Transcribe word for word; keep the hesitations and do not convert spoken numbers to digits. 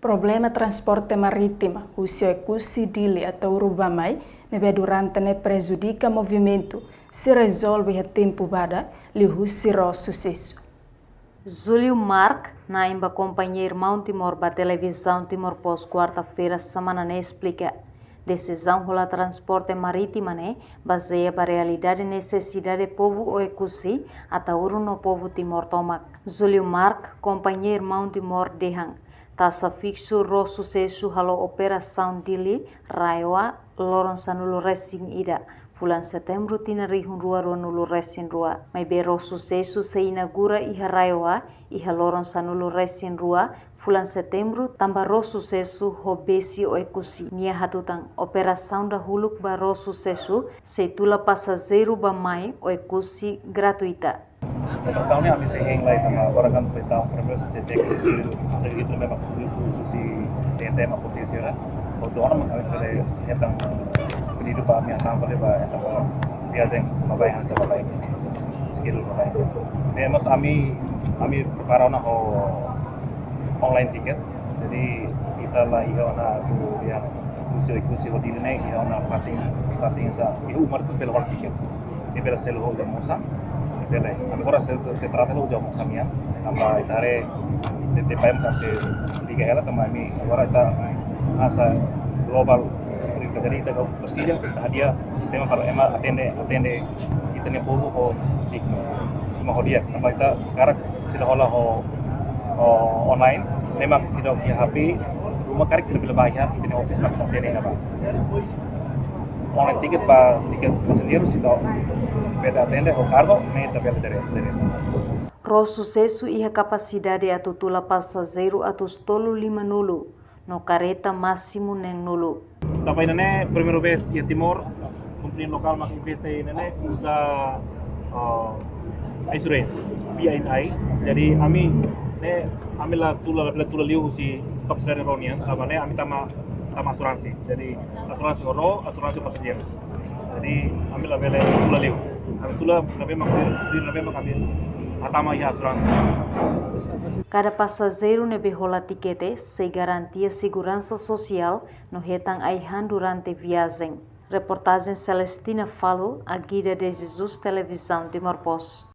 Problema transporte marítima husi Oekusi, Dili, Ataúro ba mai, ne'ebé durante ne'e prejudika movimentu, sei rezolve iha tempu badak, liuhusi ró susesu. Júlio Mark, na'in ba Companhia Irmão Timor ba Televizaun Timor Post kuarta-feira semana ne'e esplika, desizaun hola transporte marítima ne'e bazeia ba realidade nesesidade povu Oekusi, Ataúro no povu Timor tomak. Júlio Mark, Companhia Irmão Timor dehan, taxa fiksu ró susesu halo operasaun Dili, RAEOA, loron sanulu-resin-ida, fulan Setembru tinan rihun rua ruanulu-resin-rua. Maibé ró susesu sei inaugura iha RAEOA iha loron sanulu-resin-rua, fulan Setembru, tanba ró susesu ho besi Oekusi. Nia hatutan, operasaun dahuluk ba ró susesu sei tula pasajeiru ba mai Oekusi gratuita. Operasaun ne'e ami sei hein lai tanba agora kan foi tau primeiru sei cek, sei itu memang husi T N T mak akontese, né? Ohin loron mak ami fali hetan pedidu ba ami hatama fali ba hetan ba viajen ba baibain, hanesan ba baibain, schedule ba baibain. Ne'e mós ami, ami prepara ona ho online ticket. Jadi ita la iha ona atu iha husi, husi ho Dili ne'e iha ona fatin, fatin sa iha uma atu bele hola ticket. Ita bele selu ho uza almosan, bele. Ami agora sei, sei trata ho uza almosan nian. Tanba ita haree sei tempu ami sei liga hela tanba ami agora ita hanesan global, jadi ita presiza, ita hadi'a sistema para ema atende, atende ita-nia povu ho dignu, no ho di'ak. Tanba ita karik seidauk hola ho, ho online, memang seidauk iha H P ruma, karik seidauk bele bá iha ita-nia office para atende iha ne'ebá. Online ticket ba ticket pasajeiru seidauk bele atende, ho kargo ne'e ita bele atende, atende. Ró susesu iha kapasidade atu tula pasajeiru atus tolu-limanulu, no kareta másimu neenulu. Tanba ida-ne'e primeira vez iha Timor, kompañia lokál mak investe iha ne'e, uza, ah, asuransi, P I N I. Jadi ami ne'e, ami la tula, la tula liu husi kapasidade ró nian, tanba ne'e ami tama, tama asuransi. Jadi asuransi ho ró, asuransi pasajeiru. Jadi ami labele tula liu. Ami tula ne'ebé mak, ne'ebé mak ami hatama iha asuransi. Kada pasajeiru ne'ebé hola tikete sei garantia seguransa sosiál no hetan ai-han durante viajen. Reportajen Celestina Falo, Agida de Jesus, Televizaun Timor Post.